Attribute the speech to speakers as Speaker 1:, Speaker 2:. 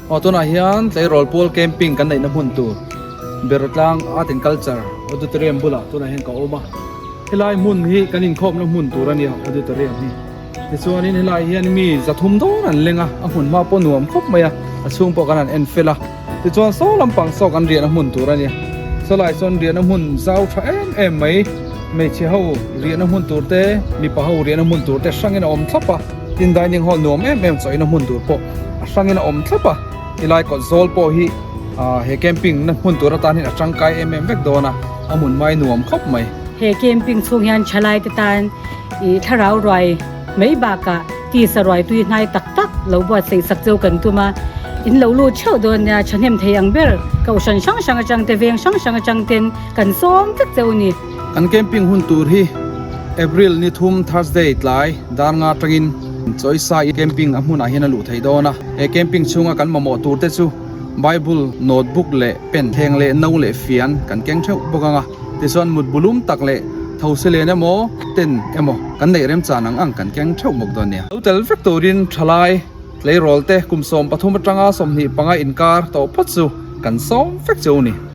Speaker 1: Aw tunah hian tleirawl pual camping kan neihna hmun tur Bertlang Art and Culture Auditorium bulah tunah hian ka awm a. Helai hmun hi kan inkhawmna hmun tur a nia auditorium hi. Tichuanin helai hian mi zathum dawn an leng a, a hmun hma pawh nuam khawp mai a, a chhung pawh kan han en fel a. Tichuan saw lampang saw kan riahna hmun tur a nia. Sawlai sawn riahna hmun zau tha em em mai, hmeichhe ho riahna hmun tur te, mipa ho riahna hmun tur te hrangin a awm thlap a. Tin dining hall nuam em em chawina hmun tur pawh a hrangin a awm thlap a. Helai kawt zawl pawh hi he camping na hmun tur atan hian a tangkai em em vek dawn a, a hmun hmai nuam khawp mai.
Speaker 2: He camping chhung hian thalai te tan ih thlarau ruai mai bakah tisa ruai tui hnai tak tak lo buatsaih sak cheu kan tum a, in lo lut theuh dawn nia thahnem thei ang ber kohhran hrang hrang atang te veng hrang hrang atang ten kan sawm vek cheu a ni.
Speaker 1: Kan camping hun tur hi April ni thum Thursday tlai dar nga atangin Chawisa camping a hmunah hian a luh theih dawn a, he camping chhunga kan mamawh tur te chu Bible, notebook leh pen, thleng leh no leh fian kan keng theuh bawk ang a, tichuan mut bulum tak leh those len emaw tent emaw kan neih remchan ang ang kan keng theuh bawk dawn nia. Lo tel vek turin thalai tleirawl te kum 13 atanga 25 inkar tawh phawt chu kan sawm vek cheu a ni.